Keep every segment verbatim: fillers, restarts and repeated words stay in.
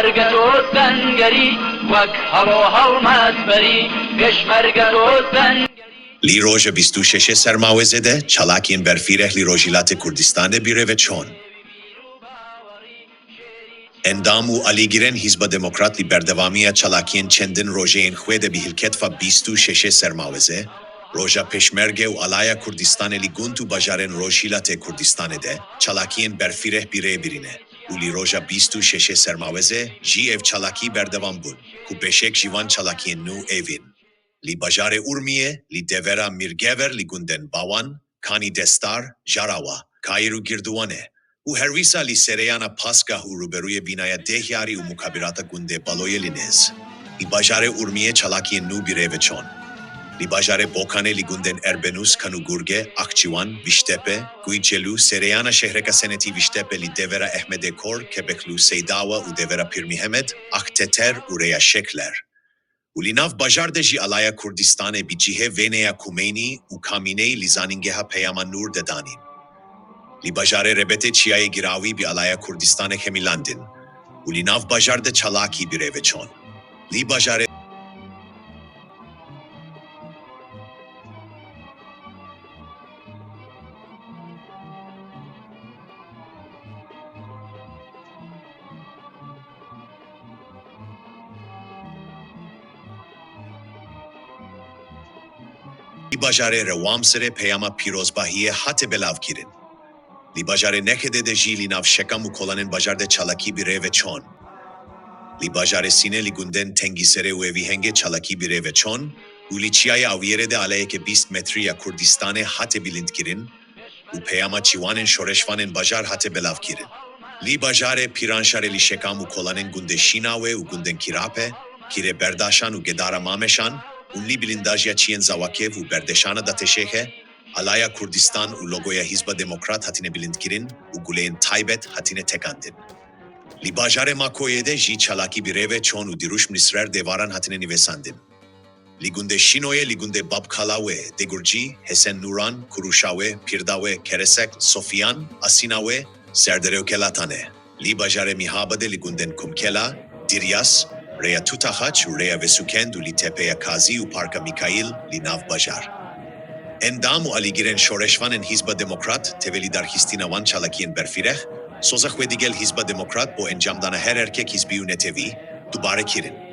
Pêşmerge tu zengerî, wek helo helmet berî, pêşmerge tu zengerî. Li roja bîst û şeşê Sermawezê de çalakiyên berfireh li Rojhilatê Kurdistanê bi rê ve çûn. Endam û alîgirên Hizba Demokrat li berdewamiya çalakiyên çendin rojeyên xwe de bi hilketfa bîst û şeşê Sermawezê, roja Pêşmerge û Alaya Kurdistanê li gund û bajarên Rojhilatê Kurdistanê de çalakiyên berfireh bi rê birîne û li roja bîst û şeşê Sermawezê jî ev çalakî berdewam bûn, ku beşek ji van çalakiyên nû ev in. Li bajarê Urmiyê, li devera Mîrgever, li gundên Bawan, Kanî Destar, Jarawa, Kayîr û Girdiwanê û herwisa li sereyana Pasgah û rûberûyê bînaya Dehyarî û mukabirata gundê Baloyê li nêz. Li bajarê Urmiyê çalakiyên nû bi rê ve çûn. Li bajarê Bokanê li gundên Erbenûs, Kanûgurge, Axçiwan, Viştepe, Guycelu, sereyana şehreka senetî Viştepe li devera Ehmedê Kor, Kebeklu, Seydawa û devera Pîr Mihemed, Axteter û rêya Şekler. Û li nav bajar de jî Alaya Kurdistanê bi cihê wêneya Kumeynî û Kamîneyî li zanîngeha Peyama Nûr de danîn. Li bajarê Rebetê çiyayê Girawî bi Alaya Kurdistanê hemilandin û li nav bajar de çalakî bi rê ve çûn. Li bajarê Li bajarê Rewamsirê peyama pîrozbahiyê hate belavkirin. Li bajarê Nexedê de jî li nav şekam û kolanên bajar de çalakî bi rê ve çûn. Li bajarê Sînê li gundên Tengîserê û Êvîhengê çalakî bi rê ve çûn û li Çiyayê Awiyerê de aleyeke bîst metrî ya Kurdistanê hate bilindkirin û peyama çiwanên şoreşvanên bajar hate belavkirin. Li bajarê Pîranşarê li şekam û kolanên gundê Şînawê û gundên Kîrape, Kîrê Berdaşan û Gedara Mameşan û li bilindajiya çiyên Zawakev û Berdeşana Dateşêxe, Alaya Kurdistan û logoya Hizba Demokrat hatine bilindkirin û guleyên taybet hatine tekandin. Li bajarê Makoyê de jî çalakî bi rê ve çûn û dirûşm li ser dêvaran hatine nivîsandin. Li gundê Şînoyê, li gundê Babkala wê, Degurcî, Hesen Nûran, Kurûşa wê, Pîrda wê, Keresek, Sofiyan, Asîna wê, Serdere û Kelatane. Li bajarê Mîhabadê li gundên Kumkela, Diryas, rêya Tutaxaç û rêya Vesûkend û li Tepeya Kazî û Parka Mîkaîl li nav bajar. Endam û alîgirên şoreşvanên Hizba Demokrat tevî li darxistina wan çalakiyên berfireh, soza xwe digel Hizba Demokrat bo encamdana her erkek hizbî û netewî dubare kirin.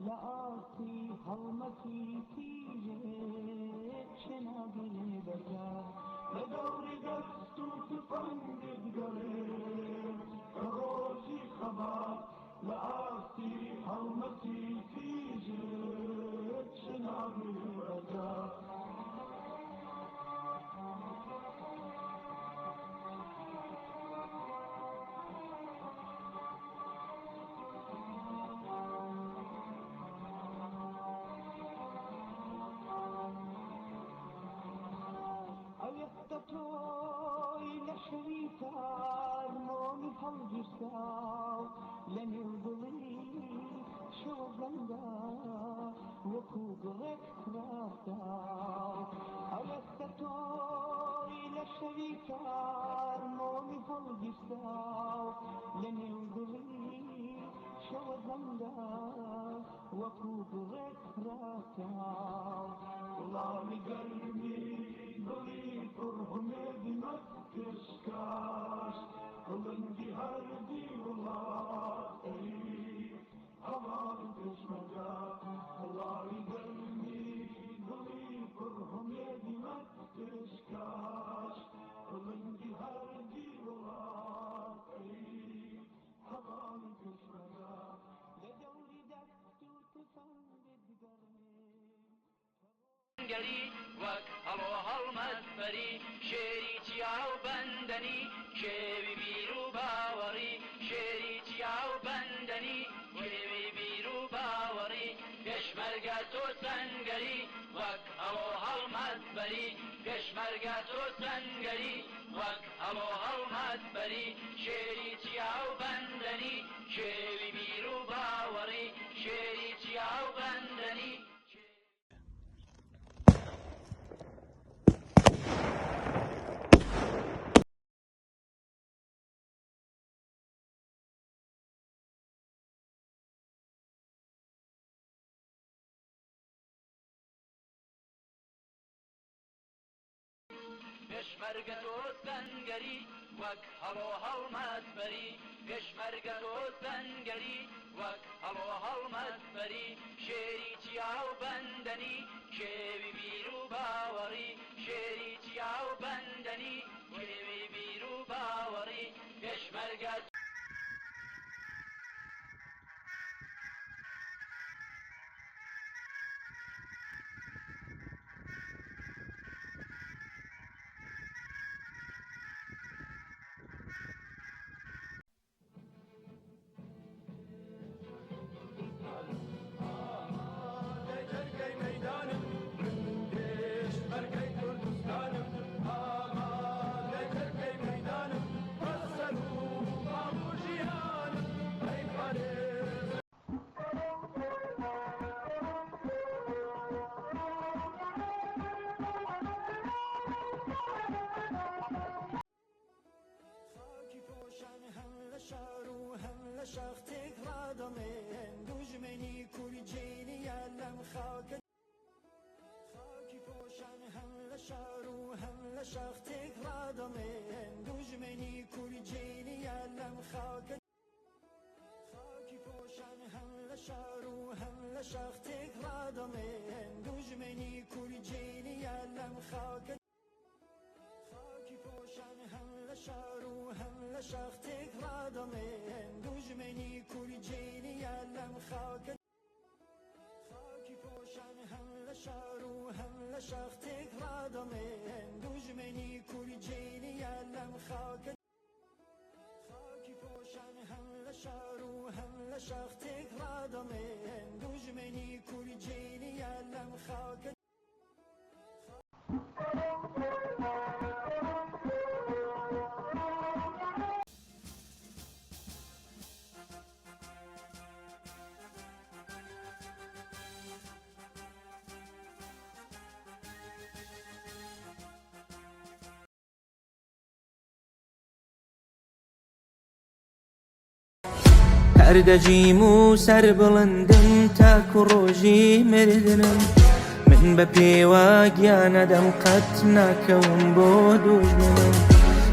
لە ئاستی هەڵمەتی تیژێ چێ ناگرێ بەرگا، لە دەوری دەست و تفەنگ دەگەڕێ، ڕۆژی خەبات لە ئاستی هەڵمەتی تیژێ چێ ناگرێ بەرگا. ئەوێ تۆی لە شەوی تار مۆمی هەڵگیرسا و لە نێو دڵی شەوە زەنگا وەکو گوڵێک ڕاستاو. ئەوێ تۆی لە شەوی تار مۆمی هەڵگیرسا و لە نێو دڵی شەوە زەنگا وەکو گوڵێک ڕاستاو. وڵامی گەرمی دڵی پڕ هومێدی مەت پێشکاش، هەڵەنگی هەردی وڵات ئەری هەواڵ پێشمەرگە. وڵامی گەرمی دڵی پڕ هومێدی مەت پێشکاش، هەڵەنگی هەردی وڵات ئەری هەواڵ پێشمەرگە. لە دەوری دەست و تفەنگت گەڕێ. گەری وەک هەڵۆ هەڵمەت بەری، شێری چیا و بەندەنی، کێوی بیر و باوەڕی، شێری چیا و بەندەنی، کێوی بیر و باوەڕی، پێشمەرگە تۆ سەنگەری، وەک هەڵۆ هەڵمەت بەری، پێشمەرگە تۆ سەنگەری، وەک هەڵۆ هەڵمەت بەری، شێری چیا و بەندەنی، کێوی بیر و باوەڕی، شێری چیا و بەندەنی. پێشمەرگە تۆ سەنگەری، وەک هەڵۆ هەڵمەت بەری، پێشمەرگە تۆ سەنگەری، وەک هەڵۆ هەڵمەت بەری، شێری چیا و بەندەنی، کێوی بیر و باوەڕی، شێری چیا و بەندەنی، کێوی بیر و باوەڕی، پێشمەرگە. خاکی پۆشان هەم لە شار و هەم لە شاختێک ڕادەڵێن، دوژمنی کورجێنیە لەم خاکە. خاکی پۆشان هەم لە شار و هەم لە شاختێک ڕادەڵێن، دوژمنی کورجێنیە لەم خاکە. خاکی پۆشان هەم لە شار و هەم لە شاختێک ڕادەڵێن، دوژمنی کورجێنیە لەم خاکە. خاکی پۆشان هەم لە شار و هەم لە شاختێک ڕادەڵێن، دوژمنی کورجێنیە لەم خاکە. خاکی پۆشان هەم لە شار و هەم لە شاختێک ڕادەڵێن، دوژمنی کورجێنیە لەم خاکە. خاکی پۆشان هەم لە شار و هەم لە شاختێک ڕادەڵێن، دوژمنی کورجێنیە لەم خاکە. هەر دەژیم و سەربڵندم تاکو ڕۆژی مردنم. من بە پێوە گیان نەدەم، قەت ناکەوم بۆ دوژمنم.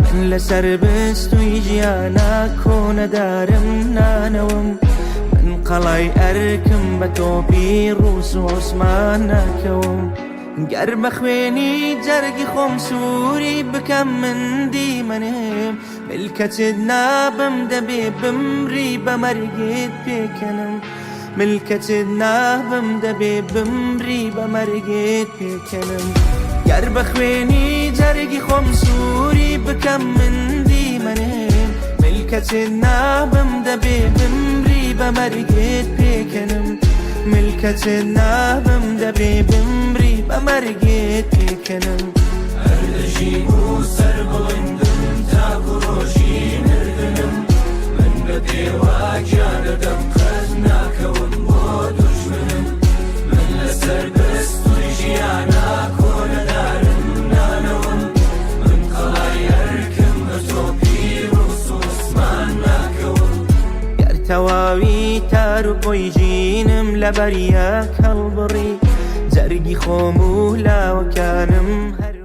من لەسەر بستووی ژیانە کۆنەدارم نانەوەم. من قەڵای ئەرکم بە تۆپی ڕووس و عوسمان ناکەوم. گەر بە خوێنی جەرگی خۆم سووری بکەم من دیمەنێم، ملکەچت نابم دەبێ بمری بە مەرگت پێکەنم. ملکەچت نابم دەبێ بمری بە مەرگت پێکەنم. گەر بە خوێنی جەرگی خۆم سووری بکەم من دیمەنێم، ملکەچت نابم دەبێ بمری بە مەرگت پێکەنم. ملکەچت نابم دەبێ بمری بە مەرگت پێکەنم. هەر دەژیم و سەر بڵندم تاکو ڕۆژی مردنم. من بە پێواکیا دەدەم قەت ناکەوم بۆ دوژمنم. من لەسەر بستوی ژیانا کۆنەدارم نانەوم. من قەڵای ئەرکم بە تۆپی ڕووس و عوسمان ناکەوم. گەر تەواوی تار و پۆی ژینم لە بەریەک هەڵبڕی، جەرگی خۆم و لاوەکانم هەر